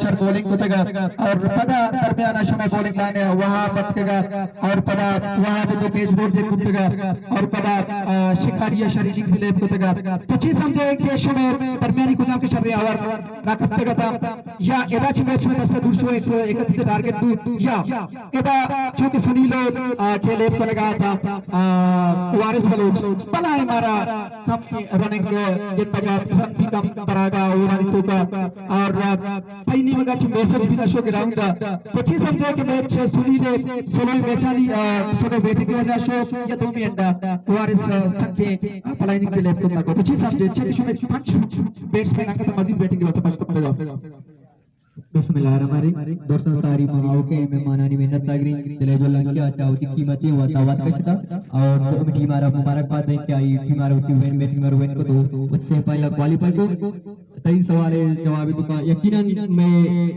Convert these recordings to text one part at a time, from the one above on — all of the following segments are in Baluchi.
شر بولنگ کتگ ءَ اور پدا درمیان ءَ شمئے بولنگ لائن ءَ وہاب اتکگ ءَ اور پدا وہاب ءَ دو کیچ بورڈ دیگ بوتگ ءَ اور پدا، آ، شکاری ءَ شری اننگز لیب کتگ ءَ۔ تو چی سمجھے کہ شمئے درمیانی کجام کہ شریں اوور نہ کپتگ اتاں یا ادا چہ میچ ءِ دست ءَ دور شو ایک سو اکتیس ٹارگٹ بوت یا ادا چونکہ سنیل ءَ، آ، کہ لیب کنگ ءَ اتاں، آ، وارث بلوچ بلاہیں مارا کم رننگ گندگ ءَ، رن بھی کم براگ ءَ اوورانی توک ءَ اور، آ، تئی نیمگ ءَ چہ میسج بھی نہ شو گراؤنڈ ءَ۔ تو چی سمجھے کہ میچ سنیل ءِ سولوئی میچانی، آ، سولو بیٹنگ ءِ وجہ شو یا دومی اینڈ ءَ وارث، آ، سکیں، آ، پلائنگ سے لیب کتگ ءَ۔ تو چی سمجھے چہ کہ شمئے پنچ بیٹسمین انگت مزید بیٹنگ ءِ واسطہ پنچ کتگ ءَ؟ بسم اللہ الرحمن الرحیم۔ درستاں ساری ما آؤکیں مہمانانی منت ءَ گریں، دل ءِ جہلانکی ءَ چہ وتی قیمتی وقت ءَ وت کشتا اور دومی ٹیم ءَ را مبارک بات دیں کہ آئی ٹیم ءَ را وتی وین، مئے ٹیم ءَ را وین کو تو وتی سیمی فائنل ءَ کوالیفائی کو۔ تئی سوال ءِ جواب ءِ توکا یقیناً مئے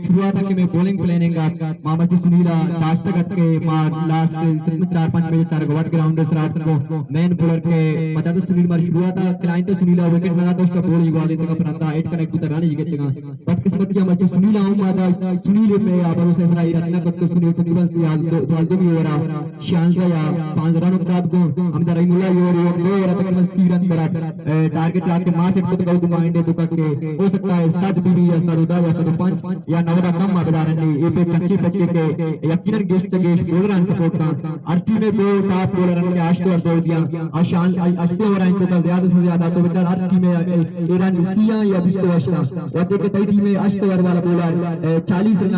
شروعات ءَ کہ مئے بولنگ پلاننگ ءَ ما مرچی سنیل ءَ داشتگ ات کہ ما لاسٹ تقریباً چار پنچ میچ ءَ چارگ ءَ وت گراؤنڈ ءِ سرا اتکوں۔ مین بولر کہ پدا تو سنیل مارا شروعات ءَ کلائنٹ، سنیل ءَ وکٹ نہ داشت، بولنگ گوازینتگ ءَ پرنت ءَ ہٹ کنگ بوتگ، رن ئے گپتگ ءَ۔ بدقسمتی ءَ مرچی سنیل ءَ ہم ادا سنیل ءِ پہ آ بھروسہ ءِ سرا اے رد نہ کت کہ سنیل تقریباً سیاز دو، دوازدہمی اوور ءَ شانزدہ یا پانزدہ رن افتاد گوں۔ ہمدا رحیم اللہ ءِ اوور، اوور دو اوور ءَ تقریباً سی رن درات۔ اے، ٹارگٹ ءَ کہ ما سیٹ کت گو گمائنڈ ءِ توکا کہ ہو سکتا ہے صد بھی بھی یا صد و دہ یا صد و پنچ یا نود ءَ کم ءَ بدارن۔ اے پہ چنچی پچے کہ یقیناً گیش چہ گیش بولرانی سپورٹ کن۔ ہر ٹیم ءِ دو ٹاپ بولر انت کہ ہشت اوور دور دیاں۔ آ شان، آ ہشت اوور ءِ توکا زیادہ سے زیادہ تو بچار ہر ٹیم ءِ ایران سی آں یا بیست و ہشت آں۔ وقتی کہ تئی ٹیم ءِ ہشت اوور والا بولر، اے، چالیس رن ءَ